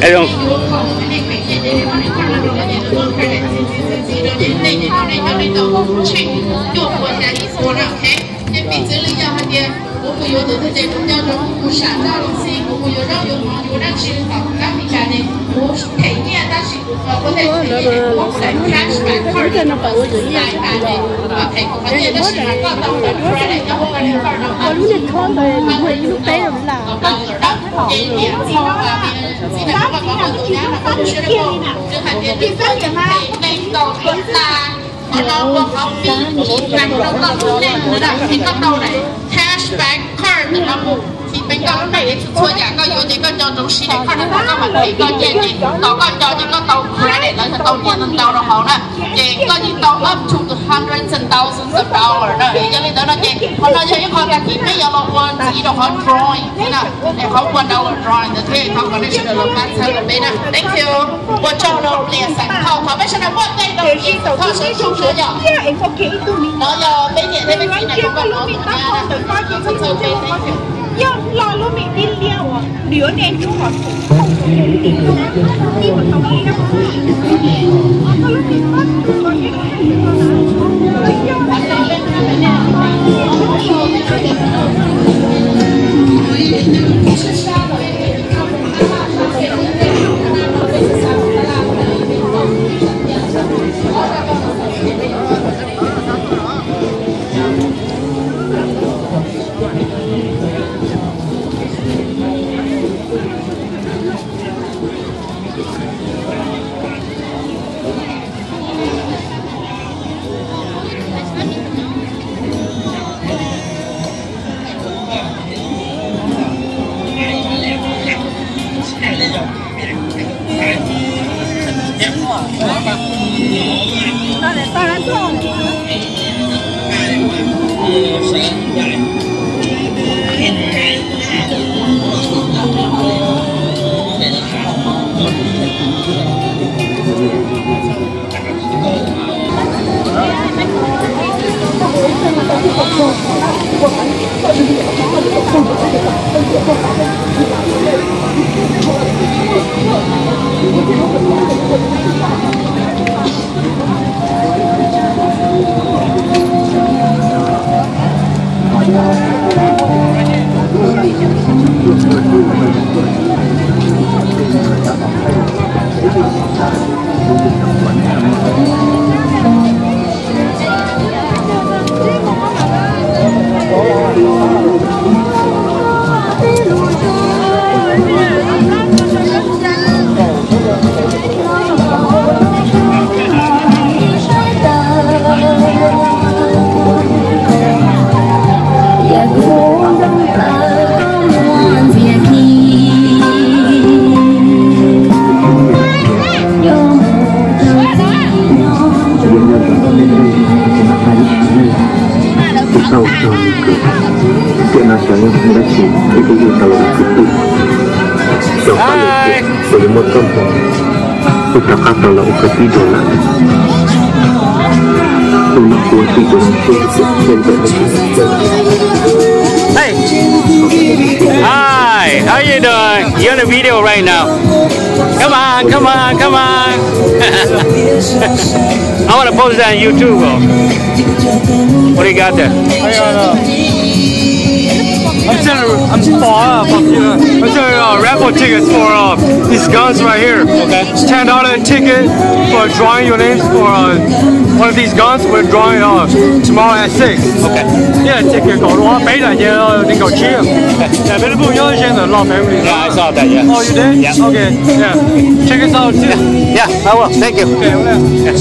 Ej, yuav kho nej khwv nyiaj ces nej muab nej koj no rau lawv ces lawv muab credit txi txi txi rau ces nej ces rau nej cov nej tau check cuaj pua xya yim pua na, ok. Ces piv txwv li yog hais tias kuv mus yuav tus twg ces kuv nco ntsoov kuv sam noj los xij, kuv mus yuav zaub yuav mov yuav dab tsi tom kab Meskas ces kuv them nyiaj tab sis kuv ua tej kuv muab kuv daim cashback card no rau kuv daim card ces kom them kuv qhov nyiaj tab sis mas koj tau credit nyob hauv koj daim card no mas kuv tau lawm na. Ces niam txiv no mas txiv daim card no mas kuv tus nyab no kuv siab dawb paug, nws hais tias nws tau them leej tau ib tag qhov no ua qhov pib ib tag rau koj lub neej na, es koj tau daim cashback card ntawm no mus thim peev koj lub neej es txhua txhua yam koj yuav ces koj nco ntsoov siv daim card no koj mam them koj nyiaj ces tos koj nco ces koj tau credit lawv yog tau nyiaj ntau ntau rau hauv na. Ces koj yeej tau up to the hundreds and thousands of dollars na. Yog li ntawd no ces qhov no yog ib qho tag kis peb yuav los ua ntxiv rau qhov drawing thiab na. Es qhov one dollar drawing ntawd thiab qhov connection los pab txhawb rau peb na. Thank you. Ua tsaug rau Plias Xeem Thoj, thov peb sawv daws muaj tej rau Plias Xeem Thoj sawv tsees na yom. No yog peb niam thiab peb txiv na, kuv koj no tus nyab na, txhawj txhawj peb, thank you. Tau txog nws kwv, tiam no xyov yog mus dab tsi, twb yuav tau ua kwv tij. Xyov koj lwm tiam puas yuav muaj koj hmoov, wb rov qab tau los ua kwv tij dua lawm. Wb los ua tij tus ntxhiab, tus ntxhiab ntawm nej. Hey, hi, how you doing? You're in a video right now. Come on, come on, come on. I want to post that on YouTube. What do you got there? I don't know. I'm selling, I'm, for, uh, for, uh, I'm selling, uh, raffle tickets for, uh, these guns right here. Okay. Ten dollar ticket for drawing your names for, uh, one of these guns. We're drawing, uh, tomorrow at six. Okay. Yeah, ticket kom lua peb na, ces, uh, nees nkaum tsib. Okay. Yeah, peb lub phooj ywg nyob ze ntawm Los Family. Yeah, I saw that, yeah. Oh, you did? Yeah. Okay, yeah. Check us out too. Yeah, I will. Thank you. Okay, okay. Yeah.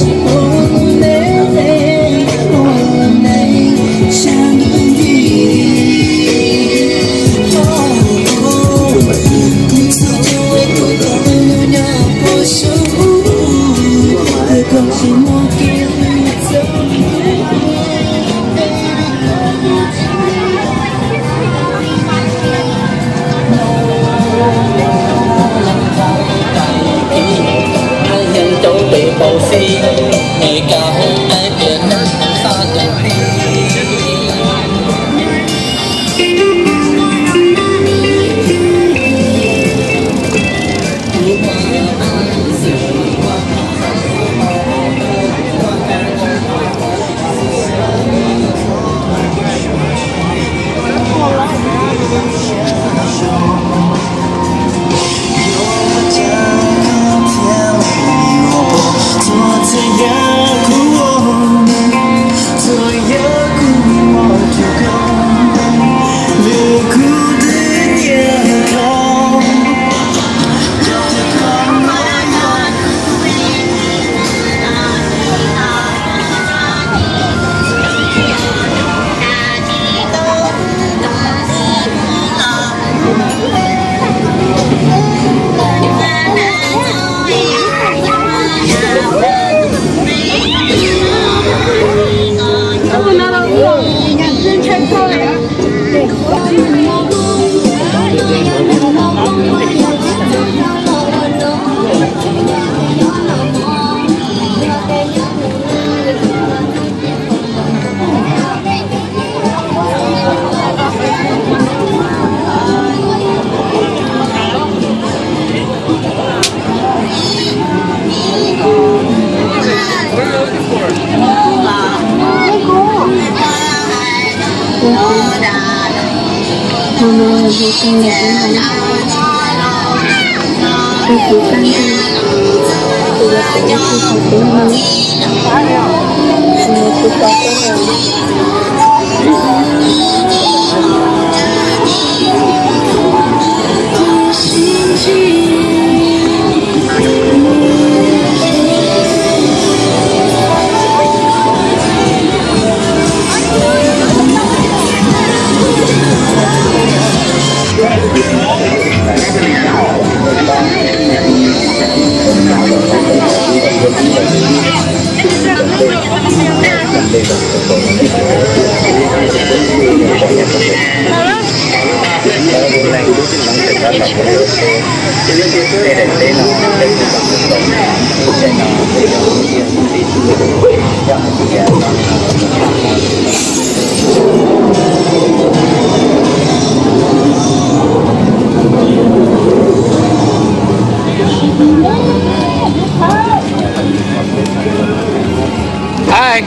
Hi.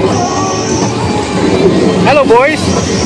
Hello, boys.